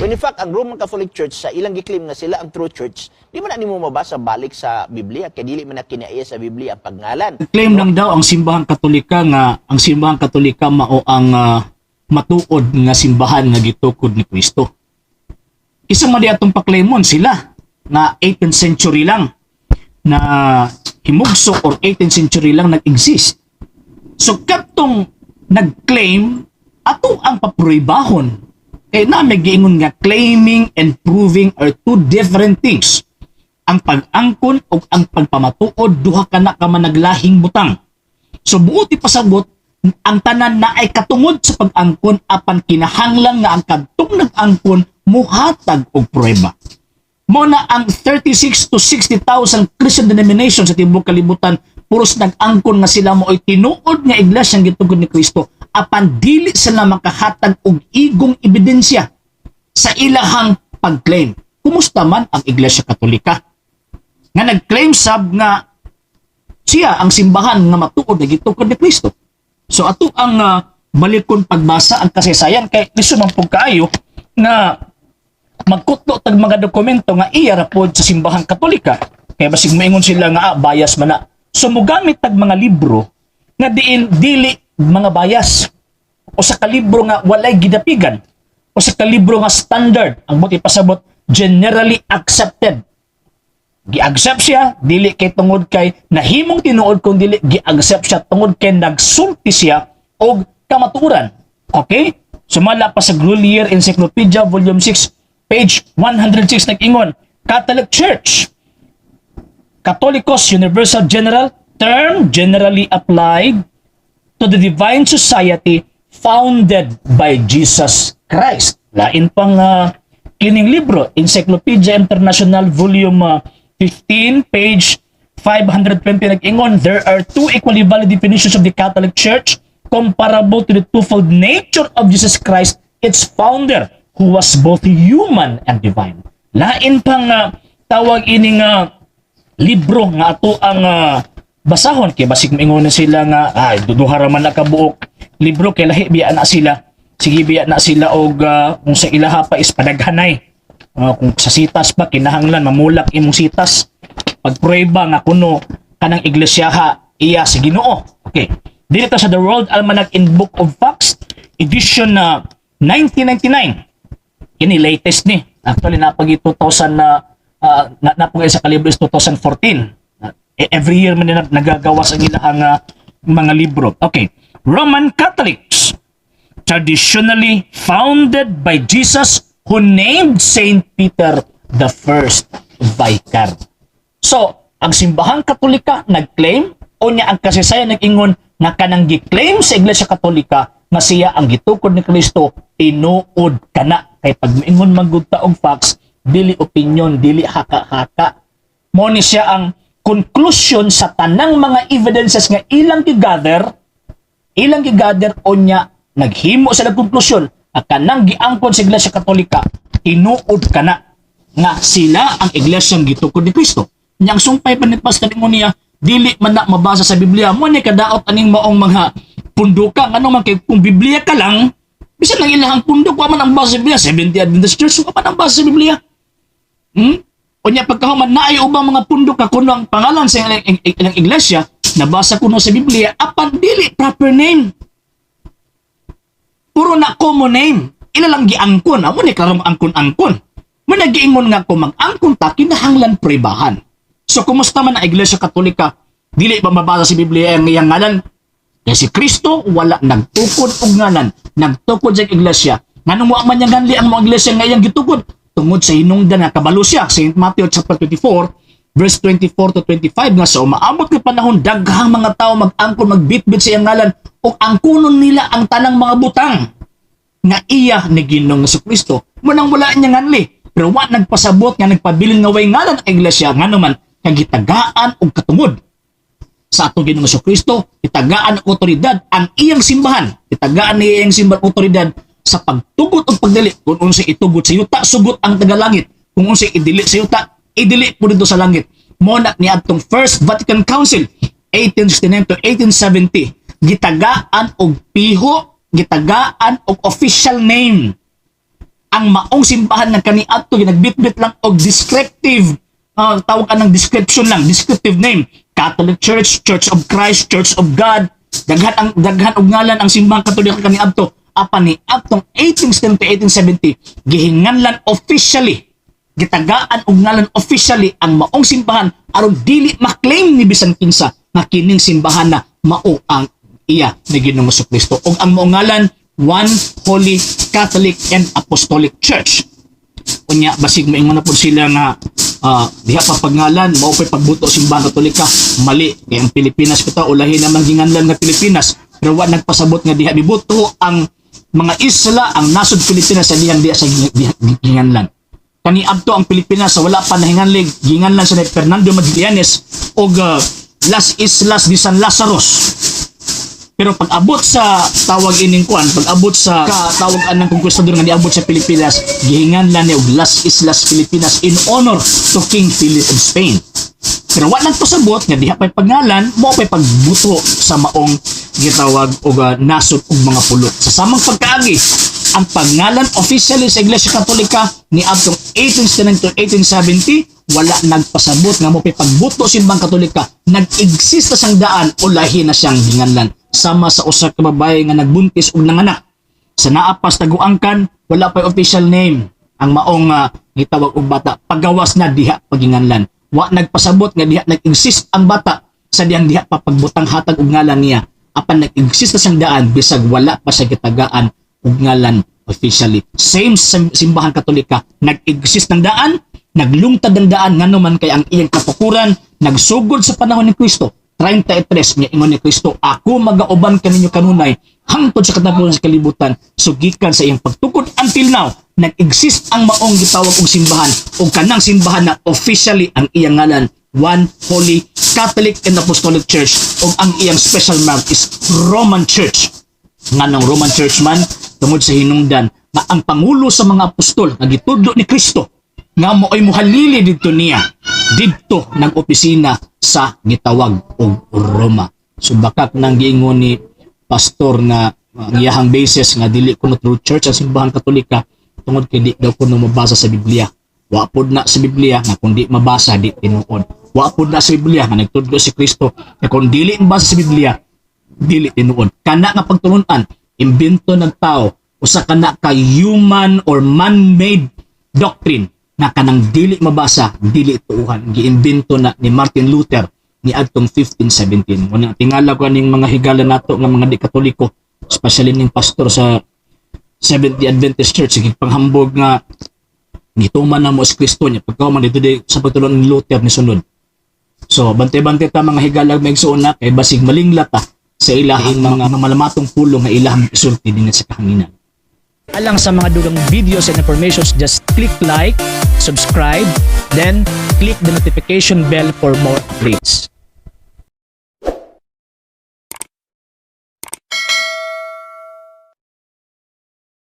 When in fact, ang Roman Catholic Church, sa ilang gi-claim nga sila ang true church, di man na nimo mabasa balik sa Biblia kay dili man na kinaiya sa Biblia ang pagngalan. Claim lang daw ang Simbahang Katolika nga ang Simbahang Katolika mao ang matuod nga simbahan nga gitukod ni Kristo. Isa man di atong paklaimon sila nga 18th century lang na himugso or 18th century lang nag-exist. So katong nag-claim, ato ang papruibahon. Kay na may giingon nga claiming and proving are two different things. Ang pag-angkon o ang pagpamatuod, duha ka na ka managlahing butang. So buot ipasabot, ang tanan na ay katungod sa pag-angkon, apan kinahanglan nga ang kadtong nag-angkon muhatag og pruweba. Mo na ang 36 to 60,000 Christian denomination sa tibuok kalibutan, puros nag-angkon nga sila mo ay tinuod nga iglesia ang gitukod ni Kristo, apan dili sila makahatag og igong ebidensya sa ilahang pag-claim. Kumusta man ang Iglesia Katolika nga nag-claim sab nga siya ang simbahan nga matuod nga gitukod ni Kristo? So ato ang balikon pagbasa ang kasaysayan kay lisod man pud kaayo nga magkutlo tag mga dokumento nga iya ra pod sa Simbahang Katolika kay basig moingon sila nga bias man na. So mogamit tag mga libro nga diin dili mga bias o sa kalibro nga walay gidapigan o sa kalibro nga standard, ang buot ipasabot, generally accepted. Gi-accept siya dili kay tungod kay nahimong tinuod, kung dili gi-accept siya tungod kay nagsulti siya og kamatuoran. Okay, sumala pa sa Grolier Encyclopedia, Volume 6, page 106, nag-ingon, Catholic Church, Catholicos, universal general term generally applied to the divine society founded by Jesus Christ. Lain pang kining libro, Encyclopedia International, Volume 15, page 520, nag-ingon, there are two equally valid definitions of the Catholic Church comparable to the twofold nature of Jesus Christ, its founder, who was both human and divine. Lain pang tawag ining libro nga ato ang basahon kay basig maingon na sila nga ay duduha ra man na kabuok libro kay lahi biya na sila, sige biya na sila og kung sa ilaha pa is padaghanay. Kung sa sitas pa, kinahanglan mamulak imong sitas pagprueba nga kuno kanang iglesia iya sa Ginoo. Okay, dito sa The World Almanac in Book of Facts edition na 1999, kini latest ni. Actually, napagi 2000 na na napag sa kalibro is 2014. Eh, every year man nila nagagawa sa ilahang mga libro. Okay, Roman Catholics, traditionally founded by Jesus, who named Saint Peter the first vicar. So ang Simbahang Katolika nag-claim o niya ang kasaysayan nag-ingon nga kanang gi-claim sa Iglesia Katolika nga siya ang gitukod ni Kristo, tinuod kana kay pag miingon man gud ta og facts, dili opinion, dili haka-haka. Mo ni siya ang conclusion sa tanang mga evidences nga ilang gi-gather o nya naghimo sila konklusyon nga kanang giangkon sa Iglesia Katolika, tinuod kana nga sila ang iglesia gitukod ni Kristo. Nya ang sumpay pa ni Pastor ingon niya, dili man na mabasa sa Biblia. Mo ni kadaot aning maong mga punduka, ngano man kay kung Biblia ka lang, bisan lang ilahang pundok, wa man ang basa sa Biblia. Seventh Adventist Church, wa man ang basa sa Biblia. Unya pagkahuman, naay ubang mga pundok ka kuno ang pangalan sa ilang iglesia nabasa kuno sa Biblia, apan dili proper name. Puro na common name. Ila lang giangkon. Amo ni klarong angkon-angkon. Mo nagiingon nga kung mag-angkon ta, kinahanglan pribahan. So kumusta man ang Iglesia Katolika? Dili ba mabasa sa Biblia ang iyang ngalan? Kaya si Kristo wala nagtukod og ngalan, nagtukod sa iglesia. Nganong wa man niya nganli ang mga iglesia nga iyang gitukod? Tungod sa hinungdan nga kabalo siya, St. Matthew chapter 24 verse 24 to 25, nga sa umaabot nga panahon daghang mga tao mag-angkon, magbitbit sa iyang ngalan ug angkonon nila ang tanang mga butang nga iya ni Ginoong Kristo. Munang wala niya nganli. Pero wa nagpasabot nga nagpabilin nga way ngalan ang iglesia, ngano man kay gitagaan og katungod sa atong Ginoong Kristo, gitagaan og otoridad ang iyang simbahan. Gitagaan niya iyang simbahan otoridad sa pagtugot og pagdili. Kung unsay itugot sa yuta, sugot ang tagalangit. Kung unsay idili sa yuta, idili po dito sa langit. Mo na ni atong First Vatican Council 1869 to 1870, gitagaan og piho, gitagaan og official name. Ang maong simbahan nga kaniadto ginagbitbit lang og descriptive, tawag anang description lang, descriptive name. Catholic Church, Church of Christ, Church of God. Daghan ang daghan og ngalan ang Simbahang Katolika kaniadto. Apan ni adtong 1870 1870, gihinganlan officially, gitagaan og ngalan officially ang maong simbahan aron dili maklaim ni bisan kinsa nga kining simbahan na mao ang iya ni Ginoong Kristo, ug ang maong ngalan, One Holy Catholic and Apostolic Church. Unya basig maingon na pud sila nga diha pa pagngalan mao pay pagbuto Simbahan Katolika. Mali, kay ang Pilipinas bitaw ulahi naman ginganlan nga Pilipinas, pero wa nagpasabot nga diha mibuto ang mga isla, ang nasod Pilipinas, sa dihang diha sa ginganlan. Kaniadto ang Pilipinas sa wala pa nahinganlig, ginganlan sa ni Fernando Magallanes og Las Islas de San Lazarus. Pero pag abot sa tawag ining kuan, pag abot sa tawag anang conquistador nga niabot sa Pilipinas, gihinganlan ni og Las Islas Filipinas in honor to King Philip of Spain. Pero wa nagpasabot nga diha pa'y pagngalan, mao pa'y pagbuto sa maong gitawag og nasod og mga pulo. Sa samang pagkaagi, ang pagngalan officially sa Iglesia Katolika ni adtong 1869 to 1870, wala nagpasabot nga mao pa'y pagbuto Simbang Katolika. Nag-exist na sang daan o lahi na siyang ginganlan. Sama sa usa ka babae nga nagbuntis og nanganak sa naa pa sa taguangkan, wala pa'y official name ang maong gitawag og bata. Pagawas na, diha paginganlan. Wa nagpasabot nga diha nag-exist ang bata sa dihang diha pa pagbutang hatag og ngalan niya. Apan nag-exist na siyang daan bisag wala pa siya gitagaan og ngalan officially. Same sa Simbahan Katolika, nag-exist ng daan, naglungtad ng daan, ngano man kay ang iyang katukuran nagsugod sa panahon ni Kristo. 33 niya ingon ni Kristo, "Ako magauban kaninyo kanunay hangtod sa katapusan sa kalibutan." So gikan sa iyang pagtukod until now, nag-exist ang maong gitawag og simbahan, ug kanang simbahan na officially ang iyang ngalan, One Holy Catholic and Apostolic Church, ug ang iyang special mark is Roman Church. Nganong Roman Church man? Tungod sa hinungdan nga ang pangulo sa mga apostol nga gitudlo ni Kristo nga mo'y muhalili didto niya, didto nag-opisina sa gitawag og Roma. So bakak nang giingon ni pastor nga ang iyahang basis nga dili kuno true church ang Simbahan Katolika tungod kay di daw kuno mabasa sa Biblia. Wa pod na sa Biblia nga kung di mabasa, di tinuod. Wa pod na sa Biblia nga nagtudlo si Kristo nga kung dili mabasa sa Biblia, dili tinuod. Kana nga pagtulunan, imbento ng tao, usa kana ka human or man-made doctrine na kanang dili mabasa, dili tuuhan. Giimbento na ni Martin Luther ni adtong 1517. Muna tingala ko aning mga higala nato nga mga di Katoliko, especially ning pastor sa Seventh-day Adventist Church, sige panghambog nga gituman na mo si Kristo niya pagka man dito di sa pagtulon ni Luther ni sunod. So bantay-bantay ta, mga higalag maigsuon na, kay basig malingla ta sa ilahang mga malamatong pulong nga ilahang isulti din sa kahanginan. Alang sa mga dugang videos and informations, just click like, subscribe, then click the notification bell for more updates.